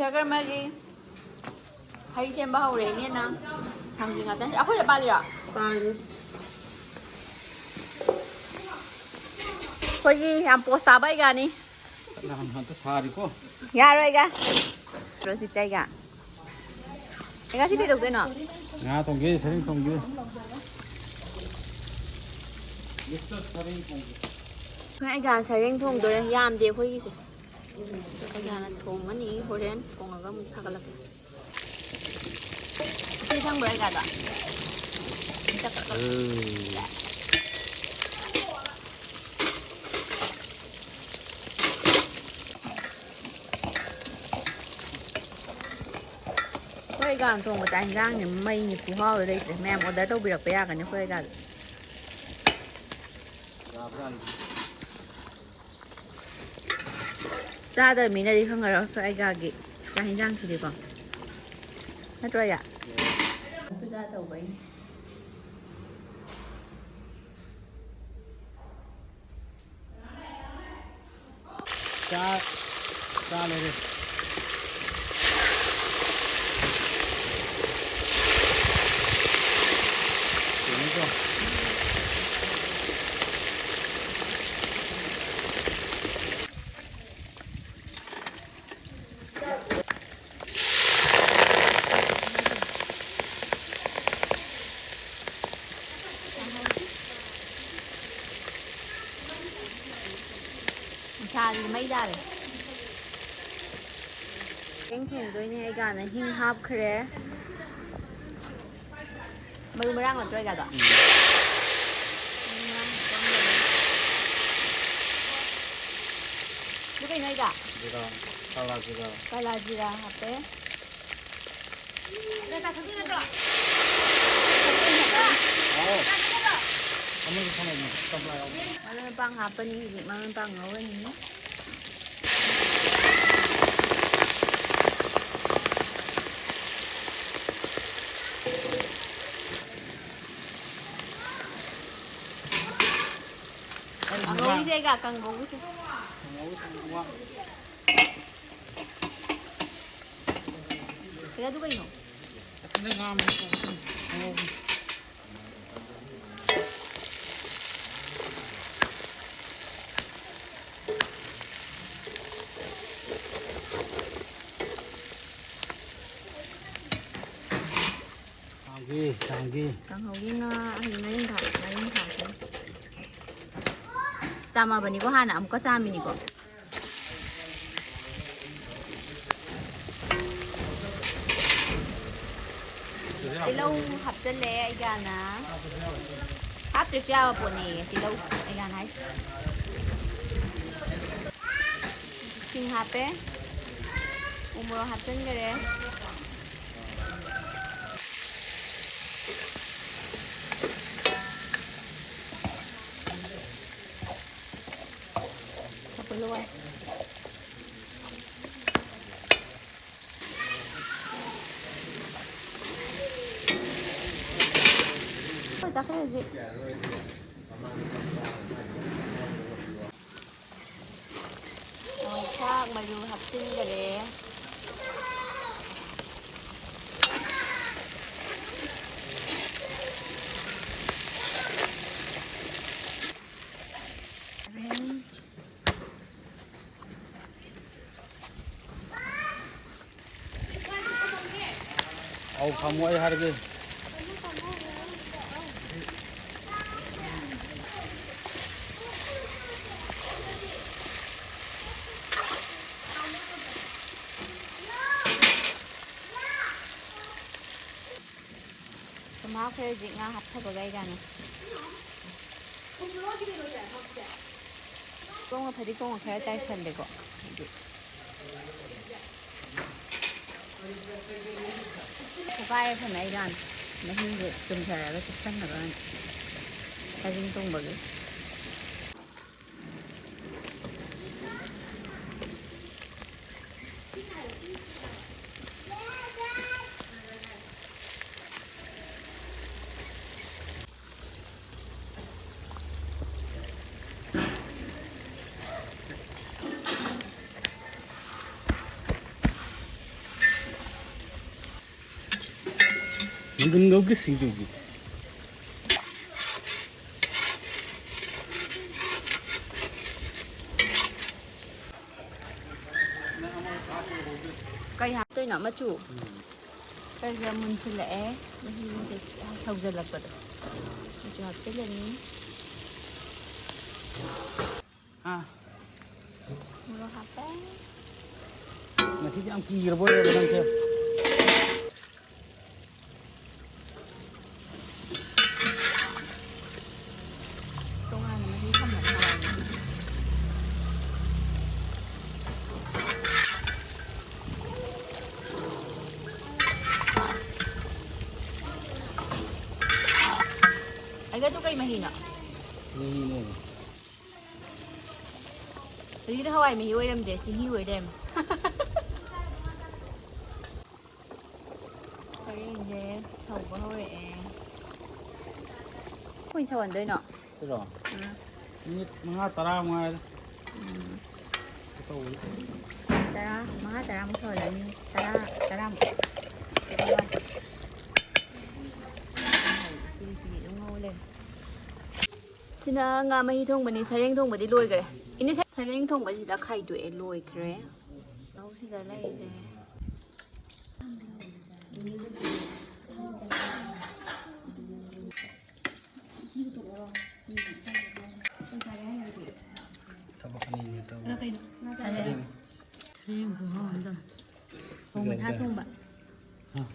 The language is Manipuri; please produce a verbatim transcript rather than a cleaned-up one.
ꯁꯔꯀꯔꯃꯒꯤ ꯍꯩ ꯁꯦꯝꯕ ꯍꯧꯔꯦ ꯏꯅꯦꯅ꯫ ꯊꯥꯡꯖꯤꯡ ꯉꯥꯛꯇꯅꯤ꯫ ꯑꯩꯈꯣꯏꯗ ꯄꯥꯜꯂꯤꯔꯣ? ꯄꯥꯜꯂꯤ꯫ ꯑꯩꯈꯣꯏꯒꯤ ꯌꯥꯝ ꯄꯣꯁ ꯇꯥꯕ ꯑꯩꯒꯥꯅꯤ꯫ ꯅꯍꯥꯟ ꯍꯟꯇ ꯁꯥꯔꯤꯀꯣ꯫ ꯌꯥꯔꯣꯏꯒ꯫ ꯔꯣꯁꯤꯇꯥꯏꯒ꯫ ꯑꯩꯒꯥ ꯁꯤ ꯀꯩꯗꯧꯗꯣꯏꯅꯣ? ꯉꯥ ꯊꯣꯡꯒꯦ, ꯁꯔꯦꯡ ꯊꯣꯡꯒꯦ꯫ ꯃꯤꯁꯇꯔ ꯁꯔꯦꯡ ꯊꯣꯡꯒꯦ꯫ ꯑꯩꯈꯣꯏ ꯑꯩꯒꯥ ꯁꯔꯦꯡ ꯊꯣꯡꯗꯣꯔꯦ꯫ ꯌꯥꯝꯗꯦ ꯑꯩꯈꯣꯏꯒꯤꯁꯦ꯫ ꯑꯩꯒꯥꯅ ꯊꯣꯡꯉꯅꯤ ꯍꯣꯔꯦꯟ꯫ ꯊꯣꯡꯉꯒ ꯑꯃꯨꯛ ꯊꯥꯒꯠꯂꯛꯀꯦ꯫ ꯏꯁꯩ ꯈꯪꯕ꯭ꯔꯥ ꯑꯩꯒꯥꯗꯣ? ꯎꯝ꯫ ꯑꯩꯈꯣꯏ ꯑꯩꯒꯥꯅ ꯊꯣꯡꯕ ꯆꯥꯛ ꯌꯦꯟꯁꯥꯡꯁꯦ ꯃꯩꯅꯤ, ꯈꯨꯍꯥꯎꯗ ꯂꯩꯇ꯭ꯔꯦ꯫ ꯃꯌꯥꯝ ꯑꯣꯔꯗꯔ ꯇꯧꯕꯤꯔꯛꯄ ꯌꯥꯒꯅꯤ ꯑꯩꯈꯣꯏ ꯑꯩꯒꯥꯗ꯫ ꯆꯥꯗꯕ ꯃꯤꯅꯗꯤ ꯈꯪꯉꯔꯣꯏ ꯑꯩꯈꯣꯏ ꯑꯩꯒꯥꯒꯤ ꯆꯥꯛ ꯌꯦꯟꯁꯥꯡꯁꯤꯗꯤꯀꯣ꯫ ꯅꯠꯇ꯭ꯔꯣ ꯑꯩꯒꯥ? ꯄꯨꯖꯥ ꯇꯧꯕꯩꯅꯦ꯫ ꯆꯥ-, ꯆꯥ ꯂꯣꯏꯔꯦ꯫ ꯌꯦꯡꯉꯨꯀꯣ꯫ ꯅꯨꯡꯁꯥꯁꯤꯗꯤ ꯃꯩ ꯇꯥꯔꯦ꯫ ꯆꯦꯡ ꯊꯣꯡꯗꯣꯏꯅꯦ꯫ ꯑꯩꯒꯥꯅ ꯍꯤꯡ ꯍꯥꯞꯈ꯭ꯔꯦ꯫ ꯃꯔꯨ ꯃꯔꯥꯡ ꯅꯠꯇ꯭ꯔꯣ ꯑꯩꯒꯥꯗꯣ? ꯎꯝ꯫ ꯃꯔꯨ ꯃꯔꯥꯡ ꯍꯥꯞꯄꯝꯕꯅꯦ꯫ ꯑꯗꯨ ꯀꯩꯅꯣ ꯑꯩꯒꯥ? ꯖꯤꯔꯥ, ꯀꯥꯂꯥ ꯖꯤꯔꯥ꯫ ꯀꯥꯂꯥ ꯖꯤꯔꯥ ꯍꯥꯞꯄꯦ꯫ ꯍꯥꯎ꯫ ꯑꯃꯁꯨ ꯊꯝꯃꯝꯃꯣ, ꯇꯝꯄ꯭ꯔꯥ ꯌꯥꯎꯕ꯭ꯔꯣ? ꯃꯔꯣꯏ ꯃꯄꯥꯡ ꯍꯥꯞꯄꯅꯤ ꯍꯧꯖꯤꯛ, ꯃꯔꯣꯏ ꯃꯄꯥꯡ ꯉꯧꯔꯅꯤ꯫ ꯑꯩ ꯀꯥꯡꯉꯧꯒꯤꯁꯦ ꯑꯩꯒꯥ, ꯀꯥꯡꯉꯧꯒꯤꯁꯦ꯫ ꯀꯥꯡꯉꯧ ꯊꯣꯡꯕ꯫ ꯑꯗꯨ ꯀꯩꯅꯣ? ꯆꯥꯒꯦ, ꯆꯥꯒꯦ꯫ ꯀꯥꯡꯍꯧꯒꯤ ꯉꯥ, ꯍꯧꯖꯤꯛ ꯉꯥꯔꯤꯡꯈꯥ, ꯉꯥꯔꯤꯡꯈꯥꯁꯦ ꯆꯥꯝꯃꯕꯅꯤꯀꯣ, ꯍꯥꯟꯅ ꯑꯃꯨꯛꯀ ꯆꯥꯝꯃꯤꯅꯤꯀꯣ꯫ ꯇꯤꯜꯍꯧ ꯍꯥꯞꯆꯜꯂꯦ ꯑꯩꯒꯤꯅ꯫ ꯍꯥꯞꯇ꯭ꯔꯁꯨ ꯌꯥꯕ ꯄꯣꯠꯅꯦ ꯇꯤꯜꯍꯧ ꯑꯩꯒꯤꯅ ꯍꯥꯏꯁꯦ꯫ ꯁꯤꯡ ꯍꯥꯞꯄꯦ꯫ ꯎ ꯃꯣꯔꯣꯛ ꯍꯥꯞꯆꯤꯟꯈꯔꯦ꯫ ꯍꯥꯞꯄ ꯂꯣꯏꯔꯦ꯫ ꯍꯣꯏ, ꯆꯥꯈ꯭ꯔꯦ ꯍꯧꯖꯤꯛ꯫ ꯍꯋꯥꯏ ꯊ꯭ꯔꯥꯛ ꯃꯔꯨ ꯍꯥꯞꯆꯤꯟꯈꯔꯦ꯫ ꯑꯧ, ꯊꯝꯃꯣ, ꯑꯩ ꯍꯥꯏꯔꯒꯦ꯫ ꯁꯨꯝ ꯍꯥꯞꯈ꯭ꯔꯦ ꯍꯧꯖꯤꯛ ꯉꯥ ꯍꯥꯞꯊꯕꯒ ꯑꯩꯒꯤꯅ꯫ ꯇꯣꯡꯉ ꯐꯗꯤꯒꯣꯝꯒ ꯈꯔ ꯆꯥꯏꯁꯜꯂꯦꯀꯣ꯫ ꯍꯥꯏꯗꯤ ꯄꯨꯈꯥꯏꯔ ꯊꯝꯃꯦ ꯑꯩꯒꯤꯅ꯫ ꯃꯍꯤꯗꯣ ꯆꯨꯝꯊꯔꯒ ꯆꯨꯞꯁꯟꯅꯕꯅ꯫ ꯁꯖꯤꯡ ꯊꯣꯡꯕꯒꯤ꯫ ꯅꯨꯡꯊꯤꯟꯒꯤ ꯁꯤꯡꯖꯨꯒꯤ꯫ ꯀꯩ ꯍꯥꯞꯇꯣꯏꯅꯣ? ꯃꯆꯨ? ꯈꯔ ꯈꯔ ꯃꯨꯟꯁꯤꯜꯂꯛꯑꯦ꯫ ꯃꯍꯤꯁꯦ ꯁꯧꯖꯜꯂꯛꯄꯗꯣ꯫ ꯃꯆꯨ ꯍꯥꯞꯆꯤꯜꯂꯅꯤ꯫ ꯍꯥ? ꯃꯣꯔꯣꯛ ꯍꯥꯞꯄꯦ꯫ ꯉꯁꯤꯗꯤ ꯌꯥꯝ ꯀꯤꯔꯕ ꯑꯣꯏꯔꯦꯕ ꯅꯪꯁꯦ꯫ ꯇꯣꯉꯥꯟꯅ ꯃꯍꯤ ꯊꯝꯕꯅꯦ ꯍꯋꯥꯏ ꯃꯍꯤ꯫ ꯑꯩꯒ ꯑꯗꯨ ꯀꯩ ꯃꯍꯤꯅꯣ? ꯃꯍꯤꯅꯦ꯫ ꯍꯧꯖꯤꯛꯀꯤꯗꯣ ꯍꯋꯥꯏ ꯃꯍꯤ ꯑꯣꯏꯔꯝꯗ꯭ꯔꯦ, ꯆꯤꯡꯍꯤ ꯑꯣꯏ ꯂꯩꯔꯝꯃꯦ꯫ ꯁꯔꯦꯡꯁꯦ ꯁꯧꯕ ꯍꯧꯔꯛꯑꯦ꯫ ꯀꯨꯏꯅ ꯁꯧꯍꯟꯗꯣꯏꯅꯣ? ꯁꯤꯔꯣ? ꯎꯝ꯫ ꯃꯤꯅꯤꯠ ꯃꯉꯥ ꯇꯔꯥ ꯃꯉꯥꯏꯗ꯫ ꯎꯝ꯫ ꯇꯧꯕꯅꯤ꯫ ꯇꯔꯥ, ꯃꯉꯥ ꯇꯔꯥꯃꯨꯛ ꯁꯧꯍꯜꯂꯅꯤ꯫ ꯇꯔꯥ, ꯇꯔꯥꯃꯨꯛ꯫ ꯆꯤꯂꯤ ꯆꯤꯂꯤ ꯑꯗꯨꯝ ꯉꯧ ꯂꯩꯔꯦ꯫ ꯁꯤꯅ ꯉꯥ ꯃꯍꯤ ꯊꯣꯡꯕꯅꯤ꯫ ꯁꯔꯦꯡ ꯊꯣꯡꯕꯗꯤ ꯂꯣꯏꯈ꯭ꯔꯦ꯫ ꯏꯅꯦ, ꯁꯔꯦꯡ ꯊꯣꯡꯕꯁꯤꯗ ꯈꯥꯏꯗꯣꯛꯑꯦ, ꯂꯣꯏꯈ꯭ꯔꯦ꯫ ꯂꯧꯁꯤꯗ ꯂꯩꯔꯦ꯫ ꯊꯕꯛ ꯑꯅꯤꯅꯦ ꯇꯧꯔꯤ꯫ ꯁꯔꯦꯡ꯫ ꯁꯔꯦꯡ ꯈꯨꯍꯥꯎ ꯑꯃ ꯇꯧꯔꯦ꯫ ꯊꯣꯡꯕ ꯊꯥ ꯊꯣꯡꯕ꯫